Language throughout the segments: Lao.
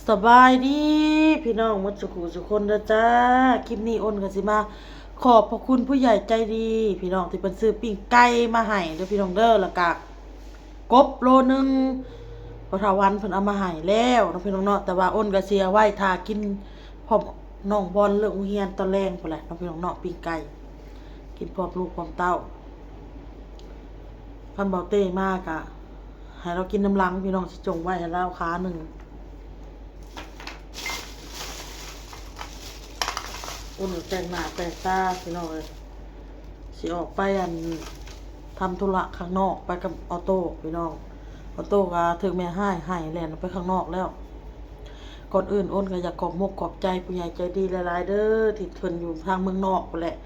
ສະບາຍດີພີ່ນ້ອງໝົດສູ່ຜູ້ສູ່ຄົນເດີຈ້າ. ຄລິບນີ້ອ້ນກໍຊິມາຂອບພະຄຸນຜູ້ໃຫຍ່ໃຈດີພີ່ນ້ອງ ທີ່ເພິ່ນຊື້ປີ້ງໄກ່ມາໃຫ້ເດີພີ່ນ້ອງເດີ ແລ້ວກະກົບໂລໜຶ່ງ ພໍ່ທ້າວວັນເພິ່ນເອົາມາໃຫ້ແລ້ວເນາະພີ່ນ້ອງເນາະ. ແຕ່ວ່າອ້ນກໍຊິເອົາໄວ້ຖ້າກິນພ້ອມນ້ອງບອນເລີກໂຮງຮຽນຕອນແລງພຸ້ນແຫຼະເນາະພີ່ນ້ອງເນາະ ປີ້ງໄກ່ ກິນພ້ອມລູກພ້ອມເຕົ້າ. ຄັນເບົາເຕ້ມາກະໃຫ້ລາວກິນນຳຫຼັງພີ່ນ້ອງ ຊິຈົ່ງໄວ້ໃຫ້ລາວຂາໜຶ່ງ. ອ້ນແຕ່ງໜ້າແຕ່ງຕາພີ່ນ້ອງເອີຍ ຊິອອກໄປ ອັນ ທຳທຸລະຂ້າງນອກ ໄປກັບອໍໂຕ້ພີ່ນ້ອງ. ອໍໂຕ້ກໍຖືກແມ່ຮ້າຍໄຫ້ແລ່ນອອກໄປຂ້າງນອກແລ້ວ. ກ່ອນອື່ນອ້ນກໍຢາກຂອບມຸກຂອບໃຈຜູ້ໃຫຍ່ໃຈດີຫຼາຍໆເດີ ທີ່ເພິ່ນຢູ່ທາງເມືອງນອກພຸ້ນແຫຼະ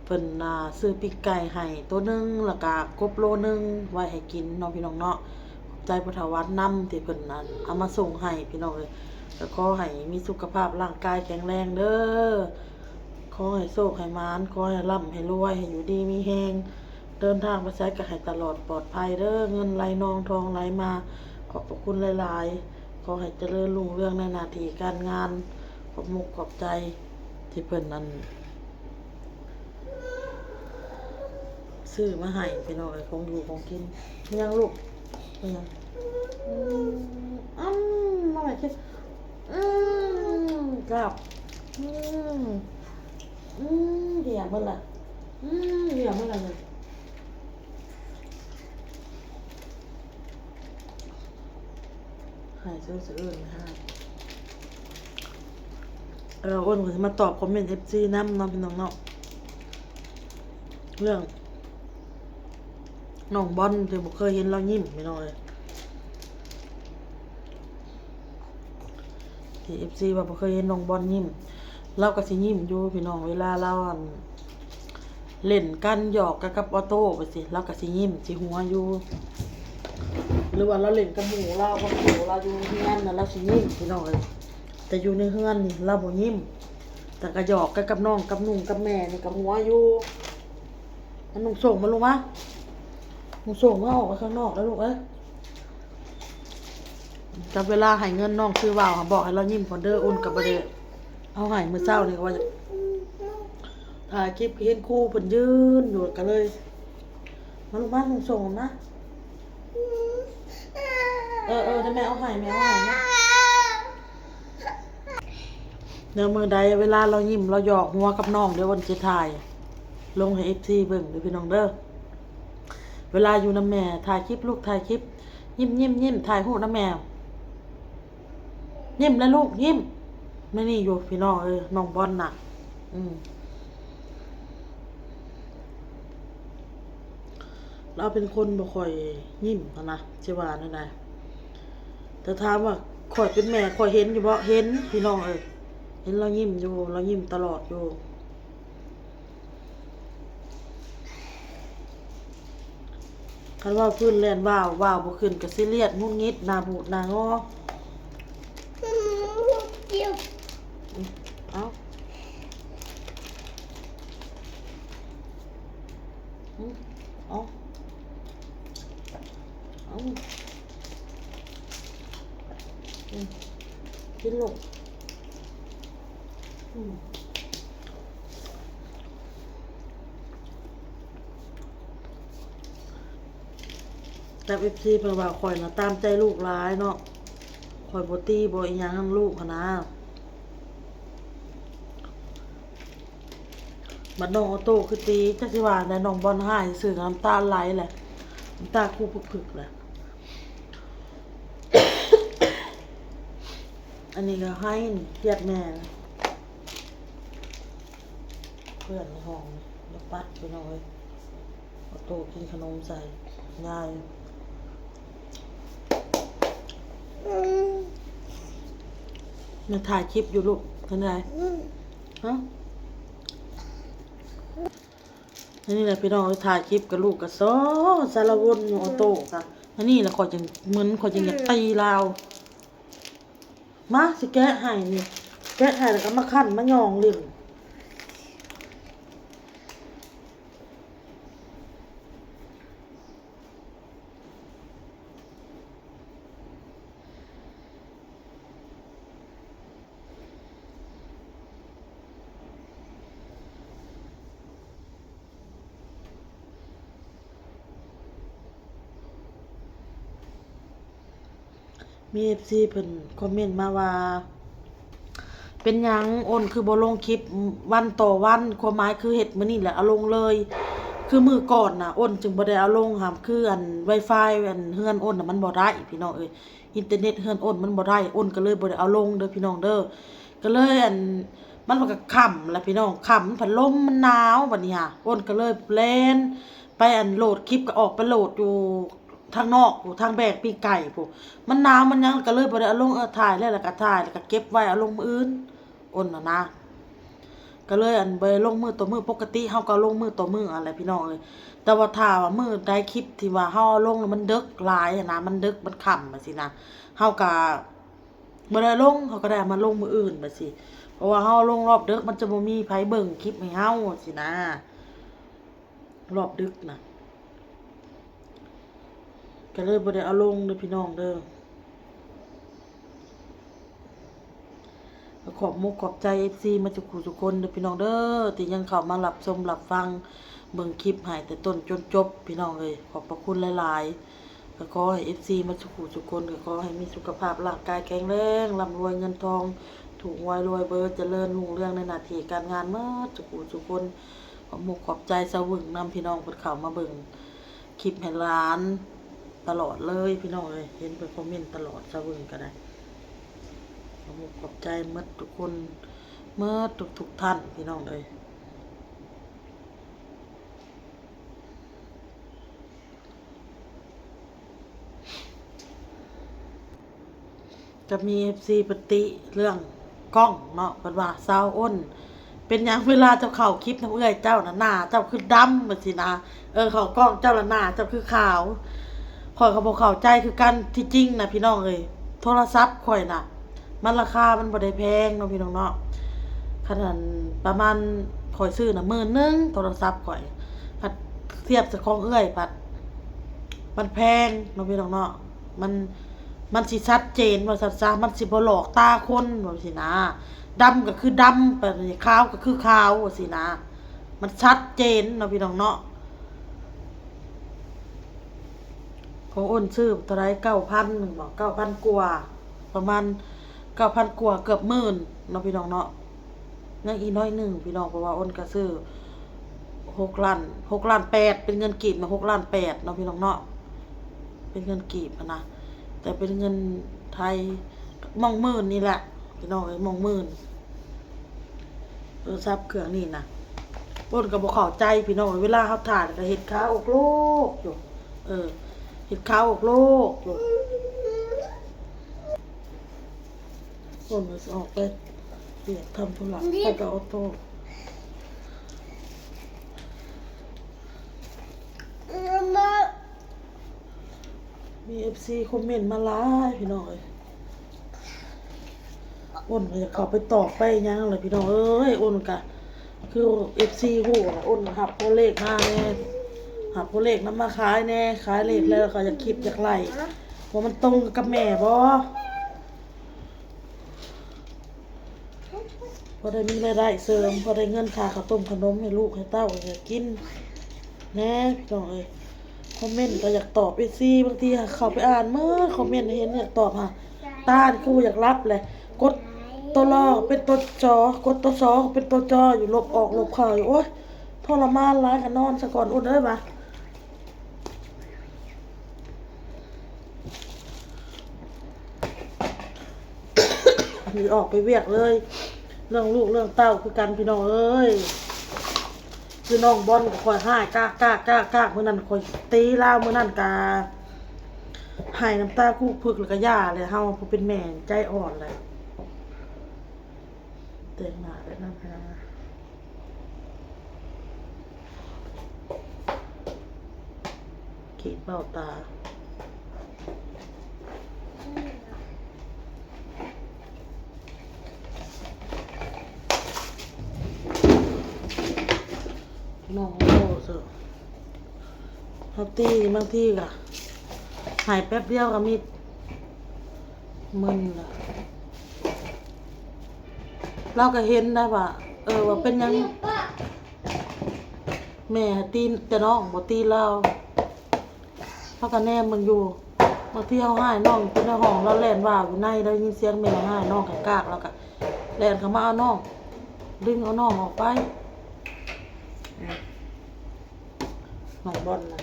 ເພິ່ນ ອ່າ ຊື້ປີ້ງໄກ່ໃຫ້ໂຕໜຶ່ງ ແລ້ວກະກົບໂລໜຶ່ງ ໄວ້ໃຫ້ກິນເນາະພີ່ນ້ອງເນາະ. ຂອບໃຈພໍ່ທ້າວວັນນຳ ທີ່ເພິ່ນ ອັນ ເອົາມາສົ່ງໃຫ້ພີ່ນ້ອງເອີຍ. ກໍຂໍໃຫ້ມີສຸຂະພາບຮ່າງກາຍແຂງແຮງເດີ ຂໍໃຫ້ໂຊກໃຫ້ໝານ ຂໍໃຫ້ລ່ຳໃຫ້ລວຍ ໃຫ້ຢູ່ດີມີແຮງ ເດີນທາງໄປໃສກໍໃຫ້ຕະຫຼອດປອດໄພເດີ ເງິນໄຫຼນອງທອງໄຫຼມາ. ຂອບພະຄຸນຫຼາຍໆ ຂໍໃຫ້ຈະເລີນຮຸ່ງເຮືອງໃນໜ້າທີ່ການງານ. ຂອບມຸກຂອບໃຈທີ່ເພິ່ນ ອັນ ຊື້ມາໃຫ້ພີ່ນ້ອງເອີຍ ຂອງຢູ່ຂອງກິນ. ແມ່ນຫຍັງລູກ? ແມ່ນຫຍັງ? ອືມ ອຳ ມາແມ່ກິນ. ອືມ ກັບ ອືມ ອືມ ເຫຍໝົດລະ ອືມ ເຫຍໝົດລະນີ້. ໃຫ້ຊື່ສະເອີນໃຫ້ ເອີ ອ້ນກໍຊິມາຕອບຄອມເມັນເອັຟຊີນຳເນາະພີ່ນ້ອງເນາະ ເລື່ອງນ້ອງບອນທີ່ບໍ່ເຄີຍເຫັນລາວຍິ້ມພີ່ນ້ອງເອີຍ. ທີ່ເອັຟຊີວ່າບໍ່ເຄີຍເຫັນນ້ອງບອນຍິ້ມ ລາວກໍຊິຍິ້ມຢູ່ພີ່ນ້ອງ ເວລາລາວ ອັນ ເລ່ນກັນຫຍອກກັນກັບອໍໂຕ້ໄປຊີ້ ລາວກໍຊິຍິ້ມຊິຫົວຢູ່ ຫຼືວ່າລາວເລ່ນກັບໝູ່ລາວ ກັບໝູ່ລາວຢູ່ເຮືອນນະ ລາວຊິຍິ້ມພີ່ນ້ອງເອີຍ. ແຕ່ຢູ່ໃນເຮືອນນີ້ລາວບໍ່ຍິ້ມ ແຕ່ກໍຫຍອກກັນກັບນ້ອງກັບນຸ່ງກັບແມ່ນີ້ກໍຫົວຢູ່. ມານຸ່ງໂສ້ງມາລູກມາ ນຸ່ງໂສ້ງມາ ອອກໄປຂ້າງນອກແລ້ວລູກເອີຍ. ຈັບເວລາໃຫ້ເງິນນ້ອງຊື້ວ່າວ ບອກໃຫ້ລາວຍິ້ມກ່ອນເດີ. ອຸ່ນກໍບໍ່ໄດ້ເອົາໃຫ້ ມື້ເຊົ້ານີ້ກໍວ່າຈະຖ່າຍຄລິບ ເຫັນຄູເພິ່ນຢືນຢູ່ ກໍເລີຍ ມາລູກມາ ສົ່ງມາ. ເອີໆ ດຽວແມ່ເອົາໃຫ້ ແມ່ເອົາໃຫ້ນະ. ແລ້ວມື້ໃດເວລາລາວຍິ້ມ ລາວຫຍອກຫົວກັບນ້ອງ ດຽວອຸ່ນຊິຖ່າຍລົງໃຫ້ເອັຟຊີເບິ່ງເດີພີ່ນ້ອງເດີ. ເວລາຢູ່ນຳແມ່ ຖ່າຍຄລິບລູກ ຖ່າຍຄລິບ ຍິ້ມໆໆ ຖ່າຍຮູບນຳແມ່. ຍິ້ມແລ້ວລູກ ຍິ້ມ. ແມ່ນີ້ຢູ່ພີ່ນ້ອງເອີຍ ນ້ອງບອນນະ ອືມ ລາວເປັນຄົນບໍ່ຄ່ອຍຍິ້ມຫັ້ນນະ ຊິວ່າແນວໃດ. ແຕ່ຖາມວ່າຂ້ອຍເປັນແມ່ ຂ້ອຍເຫັນຢູ່ບໍ່? ເຫັນພີ່ນ້ອງເອີຍ ເຫັນລາວຍິ້ມຢູ່ ລາວຍິ້ມຕະຫຼອດຢູ່. ຄັນເວົ້າພື້ນແລ່ນວ້າວ ວ້າວບໍ່ຂຶ້ນກໍຊີຣຽສ ຫງຸດຫງິດ ໜ້າບູດໜ້າງໍ. ເອົາ ອືມ ເອົາ ເອົາ ອືມ ກິນລູກ ອືມ. ແຕ່ເອັຟຊີເພິ່ນວ່າຂ້ອຍນະຕາມໃຈລູກຫຼາຍເນາະ ຂ້ອຍບໍ່ຕີບໍ່ອີ່ຫຍັງນຳລູກຫັ້ນນະ. ບັດນ້ອງອໍໂຕ້ຄືຕີ ຈັກຊິວ່າແນວໃດ ນ້ອງບອນຮ້າຍຊື່ໆ ນ້ຳຕາໄຫຼແຫຼະ ນ້ຳຕາຄູຜຶກໆ ແຫຼະ. ອັນນີ້ກໍໄຫ້ ຄຽດແມ່ ເພື່ອນໃນຫ້ອງ ດຽວປັດ ພີ່ນ້ອງເອີຍ. ເອົາໂຕກິນຂະໜົມໃສ່ຍາຍ. ແມ່ຖ່າຍຄລິບຢູ່ລູກ ເປັນໃດ? ຮະ? ອັນນີ້ແຫຼະພີ່ນ້ອງເອີຍ ຖ່າຍຄລິບກັບລູກກໍຊໍສາລະວົນຢູ່ ອອໂຕ້. ອັນນີ້ແຫຼະຂ້ອຍຈຶ່ງມຶນ ຂ້ອຍຈຶ່ງຢາກຕີລາວ. ມາ ຊິແກະໃຫ້ນີ້ ແກະໃຫ້ແລ້ວກໍມາຄັນມາຫຍ້ອງຫຼິ້ນ. ມີເອັຟຊີເພິ່ນຄອມເມັນມາວ່າ ເປັນຫຍັງອ້ນຄືບໍ່ລົງຄລິບວັນຕໍ່ວັນ? ຄວາມໝາຍຄືເຮັດມື້ນີ້ແຫຼະເອົາລົງເລີຍ. ຄືມື້ກ່ອນນະ ອ້ນຈຶ່ງບໍ່ໄດ້ເອົາລົງຫັ້ນ ຄືອັນ Wi-Fi ອັນເຮືອນອ້ນນະ ມັນບໍ່ໄດ້ພີ່ນ້ອງເອີຍ, ອິນເຕີເນັດເຮືອນອ້ນມັນບໍ່ໄດ້, ອ້ນກໍເລີຍບໍ່ໄດ້ເອົາລົງເດີພີ່ນ້ອງເດີ. ກໍເລີຍອັນ ມັນກໍຄ່ຳລະພີ່ນ້ອງ, ຄ່ຳ ມັນພັດລົມ ມັນໜາວບັດນີ້ຫາ. ອ້ນກໍເລີຍແລ່ນໄປອັນໂຫຼດຄລິບ ກໍອອກໄປໂຫຼດຢູ່ທາງນອກ ຢູ່ທາງແບກປີ້ງໄກ່ພຸ້ນ. ມັນໜາວມັນຫຍັງ ກໍເລີຍບໍ່ໄດ້ເອົາລົງ. ເອີ ຖ່າຍແລ້ວ ແລ້ວກໍຖ່າຍ ແລ້ວກໍເກັບໄວ້ເອົາລົງມື້ອື່ນ ອ້ນນະນະ. ກໍເລີຍອັນ ບໍ່ໄດ້ລົງມື້ຕໍ່ມື້. ປົກກະຕິເຮົາກໍລົງມື້ຕໍ່ມື້ຫັ້ນແຫຼະພີ່ນ້ອງເອີຍ, ແຕ່ວ່າຖ້າວ່າມື້ໃດຄລິບທີ່ວ່າເຮົາເອົາລົງແລ້ວມັນເດິກຫຼາຍຫັ້ນນະ, ມັນເດິກ ມັນຄ່ຳຈັ່ງຊີ້ນະ, ເຮົາກໍ ບໍ່ໄດ້ລົງ ເຮົາກໍໄດ້ເອົາມາລົງມື້ອື່ນແບບຊີ້. ເພາະວ່າເຮົາລົງຮອບເດິກ ມັນຈະບໍ່ມີໃຜເບິ່ງຄລິບໃຫ້ເຮົາຊີ້ນະ, ຮອບດຶກນະ. ກໍເລີຍບໍ່ໄດ້ເອົາລົງເດີພີ່ນ້ອງເດີ. ກໍຂອບມຸກຂອບໃຈເອັຟຊີໝົດທຸກຜູ້ທຸກຄົນເດີພີ່ນ້ອງເດີ ທີ່ຍັງເຂົ້າມາຮັບຊົມຮັບຟັງ ເບິ່ງຄລິບໃຫ້ແຕ່ຕົ້ນຈົນຈົບພີ່ນ້ອງເອີຍ. ຂອບພະຄຸນຫຼາຍໆ. ກໍຂໍໃຫ້ເອັຟຊີໝົດທຸກຜູ້ທຸກຄົນ ກໍຂໍໃຫ້ມີສຸຂະພາບຮ່າງກາຍແຂງແຮງ, ລ່ຳລວຍເງິນທອງ, ຖືກຫວຍລວຍເບີ, ຈະເລີນຮຸ່ງເຮືອງໃນໜ້າທີ່ການງານໝົດທຸກຜູ້ທຸກຄົນ. ຂອບມຸກຂອບໃຈສາວວຶ້ງນຳພີ່ນ້ອງ ເພິ່ນເຂົ້າມາເບິ່ງຄລິບໃຫ້ຫຼານຕະຫຼອດເລີຍພີ່ນ້ອງເອີຍ. ເຫັນເພິ່ນຄອມເມັນຕະຫຼອດ ສາວວຶ້ງກໍໄດ້. ຂອບມຸກຂອບໃຈໝົດທຸກຄົນ ໝົດທຸກໆທ່ານພີ່ນ້ອງເອີຍ. ກໍມີເອັຟຊີເພິ່ນຕິເລື່ອງກ້ອງເນາະ, ເພິ່ນວ່າ ສາວອ້ນ ເປັນຫຍັງເວລາເຈົ້າເຂົ້າຄລິບນຳເອື້ອຍເຈົ້ານະ ໜ້າເຈົ້າຄືດຳ ວ່າຊີ້ນະ. ເອີ ເຂົ້າກ້ອງເຈົ້າລະໜ້າເຈົ້າຄືຂາວ. ຂ້ອຍກໍບໍ່ເຂົ້າໃຈຄືກັນ. ທີ່ຈິງນະພີ່ນ້ອງເອີຍ ໂທລະສັບຂ້ອຍນະ ມັນລາຄາມັນບໍ່ໄດ້ແພງເນາະພີ່ນ້ອງເນາະ. ຄັນອັນປະມານຂ້ອຍຊື້ນະໝື່ນໜຶ່ງ ໂທລະສັບຂ້ອຍ, ຄັນທຽບໃສ່ຂອງເອື້ອຍພັດມັນແພງເນາະພີ່ນ້ອງເນາະ. ມັນ ມັນຊິຊັດເຈນວ່າຊັ້ນຊະ, ມັນຊິບໍ່ຫຼອກຕາຄົນວ່າຊີ້ນະ. ດຳກໍຄືດຳ ປານນີ້ ຂາວກໍຄືຂາວວ່າຊີ້ນະ. ມັນຊັດເຈນເນາະພີ່ນ້ອງເນາະ. ຂອງອ້ນຊື້ເທົ່າໃດ ເກົ້າພັນ ແມ່ນບໍ່? ເກົ້າພັນກວ່າ ປະມານເກົ້າພັນກວ່າ ເກືອບໝື່ນເນາະພີ່ນ້ອງເນາະ. ຍັງອີກໜ້ອຍໜຶ່ງພີ່ນ້ອງ ເພາະວ່າອ້ນກໍຊື້ຫົກລ້ານ ຫົກລ້ານແປດ ເປັນເງິນກີບນະ ຫົກລ້ານແປດເນາະພີ່ນ້ອງເນາະ. ເປັນເງິນກີບຫັ້ນນະ ແຕ່ເປັນເງິນໄທ ໝ່ອງໝື່ນນີ້ແຫຼະພີ່ນ້ອງເອີຍ ໝ່ອງໝື່ນ. ໂທລະສັບເຄື່ອງນີ້ນະ ອ້ນກໍບໍ່ເຂົ້າໃຈພີ່ນ້ອງເອີຍ. ເວລາເຮົາຖ່າຍກໍເຮັດຂາອອກໂລກຢູ່ ເອີ ເຮັດຂາອອກໂລກຢູ່. ອ້ນກໍຊິອອກໄປວຽກທຳທຸລະ ໄປກັບອອໂຕ້. ມີເອັຟຊີຄອມເມັນມາຫຼາຍພີ່ນ້ອງເອີຍ. ອ້ນກໍຢາກເຂົ້າໄປຕອບໄປຫຍັງແຫຼະພີ່ນ້ອງເອີຍ. ອ້ນກໍຄືເອັຟຊີຮູ້ລະ ອ້ນຮັບໂພເລກມາແດ່ ຮັບໂພເລກນຳມາຂາຍແດ່. ຂາຍເລກແລ້ວກໍຢາກຄິດຢາກໄລ່ວ່າມັນຕົງກັບແມ່ບໍ່. ພໍໄດ້ມີລາຍໄດ້ເສີມ ພໍໄດ້ເງິນຄ່າເຂົ້າຕົ້ມຂະໜົມໃຫ້ລູກໃຫ້ເຕົ້າໃຫ້ກິນແດ່ພີ່ນ້ອງເອີຍ. ຄອມເມັນກໍຢາກຕອບເອັຟຊີ ບາງທີຫາເຂົ້າໄປອ່ານໝົດຄອມເມັນ ເຫັນຢາກຕອບຫາ ຕານີ້ຄືຢາກຫຼັບແຫຼະ. ກົດໂຕລ ເປັນໂຕຊ ກົດໂຕຊ ເປັນໂຕຈ ຢູ່ ລົບອອກລົບເຂົ້າຢູ່. ໂອ້ຍ ທໍລະມານຫຼາຍ ກໍນອນສາກ່ອນ ອຸ່ນເອີຍວ່າ. ນີ້ອອກໄປວຽກເລີຍ ເລື່ອງລູກເລື່ອງເຕົ້າຄືກັນພີ່ນ້ອງເອີຍ. ຄືນ້ອງບອນກໍຂ້ອຍຮ້າຍກາກໆໆ ມື້ນັ້ນຂ້ອຍຕີລາວ ມື້ນັ້ນກະໄຫ້ນ້ຳຕາຄຸກພຶກ ແລ້ວກະຢ່າແຫຼະ. ເຮົາຜູ້ເປັນແມ່ໃຈອ່ອນແຫຼະ ແຕ່ງໜ້າແບບນັ້ນ ພີ່ນ້ອງນະ. ຂີດເບ້າຕາ ນ້ອງໂອ້ ເຮົາຕີບາງທີກະໃຫ້ແປັບດຽວກະມິດ ມຶນລະ. ລາວກະເຫັນໄດ້ວ່າ ເອີ ວ່າເປັນຫຍັງ ແມ່ໃຫ້ຕີແຕ່ນ້ອງ ບໍ່ຕີລາວ. ພາກັນແນມເບິ່ງຢູ່ ບາງທີເຮົາຮ້າຍນ້ອງຢູ່ໃນຫ້ອງ ລາວແລ່ນວ່າວຢູ່ໃນ ລາວໄດ້ຍິນສຽງແມ່ເຮົາຮ້າຍນ້ອງກາກໆ ລາວກະແລ່ນເຂົ້າມາເອົານ້ອງ ດຶງເອົານ້ອງອອກໄປ ນ້ອງບອນນະ.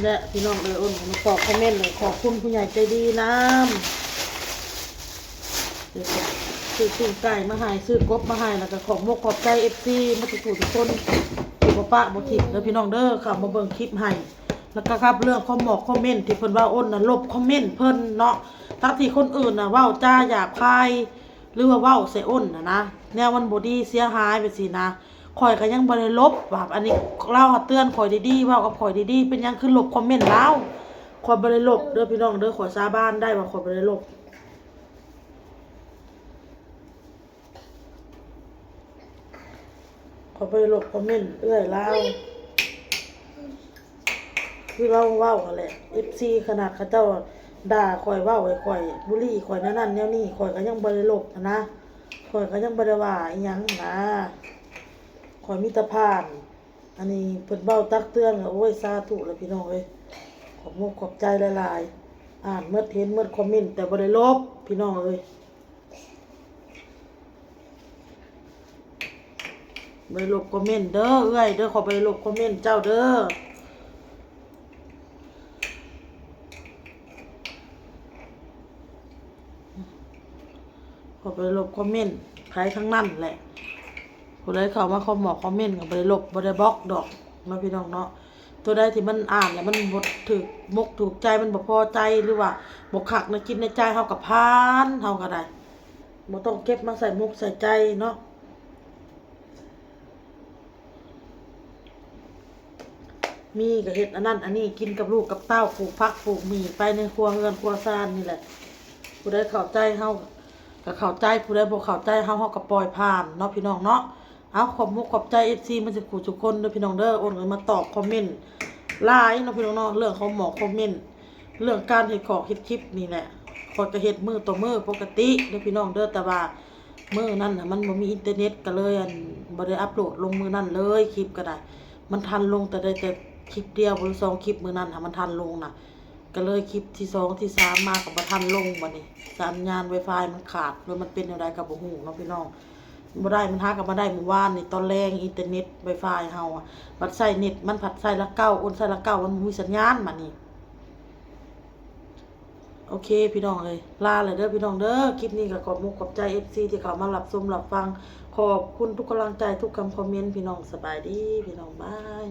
ແລະ ພີ່ນ້ອງເອີຍ ໂອນເງິນມາຕອບຄອມເມັນເລີຍ ຂອບຄຸນຜູ້ໃຫຍ່ໃຈດີນຳ ຊື້ປີ້ງໄກ່ມາໃຫ້ ຊື້ກົບມາໃຫ້ ແລ້ວກໍຂອບມົກຂອບໃຈເອັຟຊີໝົດທຸກຜູ້ທຸກຄົນ ທີ່ບໍ່ປະບໍ່ຖິ້ມເດີພີ່ນ້ອງເດີ ເຂົ້າມາເບິ່ງຄລິບໃຫ້ ແລ້ວກໍກັບເລື່ອງຄອມໝອກຄອມເມັນທີ່ເພິ່ນເວົ້າ ໂອນນະລົບຄອມເມັນເພິ່ນເນາະ ທັງທີ່ຄົນອື່ນນະເວົ້າຈາຫຍາບຄາຍ ຫຼືວ່າເວົ້າໃສ່ໂອນນະນະ ແນວມັນບໍ່ດີເສຍຫາຍແບບຊີ້ນະ ຂ້ອຍກໍຍັງບໍ່ໄດ້ລົບວ່າ ອັນນີ້ລາວຫາເຕືອນຂ້ອຍດີໆ ເວົ້າກັບຂ້ອຍດີໆ ເປັນຫຍັງຄືລົບຄອມເມັນລາວ? ຂ້ອຍບໍ່ໄດ້ລົບເດີພີ່ນ້ອງເດີ ຂ້ອຍສາບານໄດ້ວ່າຂ້ອຍບໍ່ໄດ້ລົບ ຂ້ອຍບໍ່ໄດ້ລົບຄອມເມັນເອື້ອຍລາວ ຄືລາວເວົ້າຫັ້ນແຫຼະ ເອັຟຊີ ຂະໜາດເຂົາເຈົ້າດ່າຂ້ອຍ ເວົ້າໃຫ້ຂ້ອຍ ບູລີຂ້ອຍແນວນັ້ນແນວນີ້ ຂ້ອຍກໍຍັງບໍ່ໄດ້ລົບຫັ້ນນະ ຂ້ອຍກໍຍັງບໍ່ໄດ້ວ່າອີ່ຫຍັງນະ ຂ້ອຍມີແຕ່ຜ່ານ ອັນນີ້ເພິ່ນເວົ້າຕັກເຕືອນ ໂອ້ຍ ສາທຸລະພີ່ນ້ອງເອີຍ ຂອບມົກຂອບໃຈຫຼາຍໆ ອ່ານໝົດເຫັນໝົດຄອມເມັນ ແຕ່ບໍ່ໄດ້ລົບພີ່ນ້ອງເອີຍ. ບໍ່ໄດ້ລົບຄອມເມັນເດີເອື້ອຍເດີ ຂ້ອຍບໍ່ໄດ້ລົບຄອມເມັນເຈົ້າເດີ ຂ້ອຍບໍ່ໄດ້ລົບຄອມເມັນໃຜທັງນັ້ນແຫຼະ ຜູ້ໃດເຂົ້າມາຄອມໝອກຄອມເມັນກໍບໍ່ໄດ້ລົບ ບໍ່ໄດ້ບລັອກດອກເນາະ ພີ່ນ້ອງເນາະ. ຕົວໃດທີ່ມັນອ່ານແລ້ວມັນບໍ່ຖືກມົກຖືກໃຈ ມັນບໍ່ພໍໃຈ ຫຼືວ່າບໍ່ຄັກໃນຈິດໃນໃຈ ເຮົາກໍຜ່ານ ເຮົາກໍໄດ້ ບໍ່ຕ້ອງເກັບມາໃສ່ມົກໃສ່ໃຈເນາະ. ມີກໍເຮັດອັນນັ້ນອັນນີ້ ກິນກັບລູກກັບເຕົ້າ ປູກຜັກປູກໝີ່ໄປໃນຄົວເຮືອນຄົວຊານນີ້ແຫຼະ. ຜູ້ໃດເຂົ້າໃຈເຮົາກໍເຂົ້າໃຈ ຜູ້ໃດບໍ່ເຂົ້າໃຈເຮົາ ເຮົາກໍປ່ອຍຜ່ານເນາະ ພີ່ນ້ອງເນາະ. ເອົາ ຂອບມຸກຂອບໃຈເອັຟຊີໝົດທຸກຜູ້ທຸກຄົນເດີພີ່ນ້ອງເດີ ໂອນເງິນມາຕອບຄອມເມັນຫຼາຍເນາະ ພີ່ນ້ອງເນາະ. ເລື່ອງຂອງໝໍຄອມເມັນ ເລື່ອງການເຮັດຂອກເຮັດຄລິບນີ້ແຫຼະ ຂ້ອຍກໍເຮັດມື້ຕໍ່ມື້ປົກກະຕິເດີພີ່ນ້ອງເດີ ແຕ່ວ່າມື້ນັ້ນນະ ມັນບໍ່ມີອິນເຕີເນັດ ກໍເລີຍ ອັນ ບໍ່ໄດ້ອັບໂຫຼດລົງມື້ນັ້ນເລີຍ ຄລິບກໍໄດ້ ມັນທັນລົງແຕ່ ໄດ້ແຕ່ຄລິບດຽວ ຫຼື ສອງຄລິບມື້ນັ້ນຫາ ມັນທັນລົງນະ ກໍເລີຍຄລິບທີສອງທີສາມມາກໍບໍ່ທັນລົງ ບັດນີ້ສັນຍານໄວຟາຍມັນຂາດ ຫຼື ມັນເປັນແນວໃດກໍບໍ່ຮູ້ເນາະ ພີ່ນ້ອງ. ບໍ່ໄດ້ ມັນຫາກໍມາໄດ້ມື້ວານນີ້ຕອນແລງ ອິນເຕີເນັດໄວຟາຍເຮົາ ບັດໃຊ້ເນັດມັນພັດໃຊ້ຫຼັກເກົ້າ ໂອນໃຊ້ຫຼັກເກົ້າ ມັນບໍ່ມີສັນຍານ ບັດນີ້. ໂອເຄ ພີ່ນ້ອງເອີຍ ລາແລ້ວເດີພີ່ນ້ອງເດີ ຄລິບນີ້ກໍຂອບມຸກຂອບໃຈເອັຟຊີທີ່ເຂົ້າມາຮັບຊົມຮັບຟັງ ຂອບຄຸນທຸກກຳລັງໃຈ ທຸກຄຳຄອມເມັນ ພີ່ນ້ອງ ສະບາຍດີ ພີ່ນ້ອງ ບາຍ.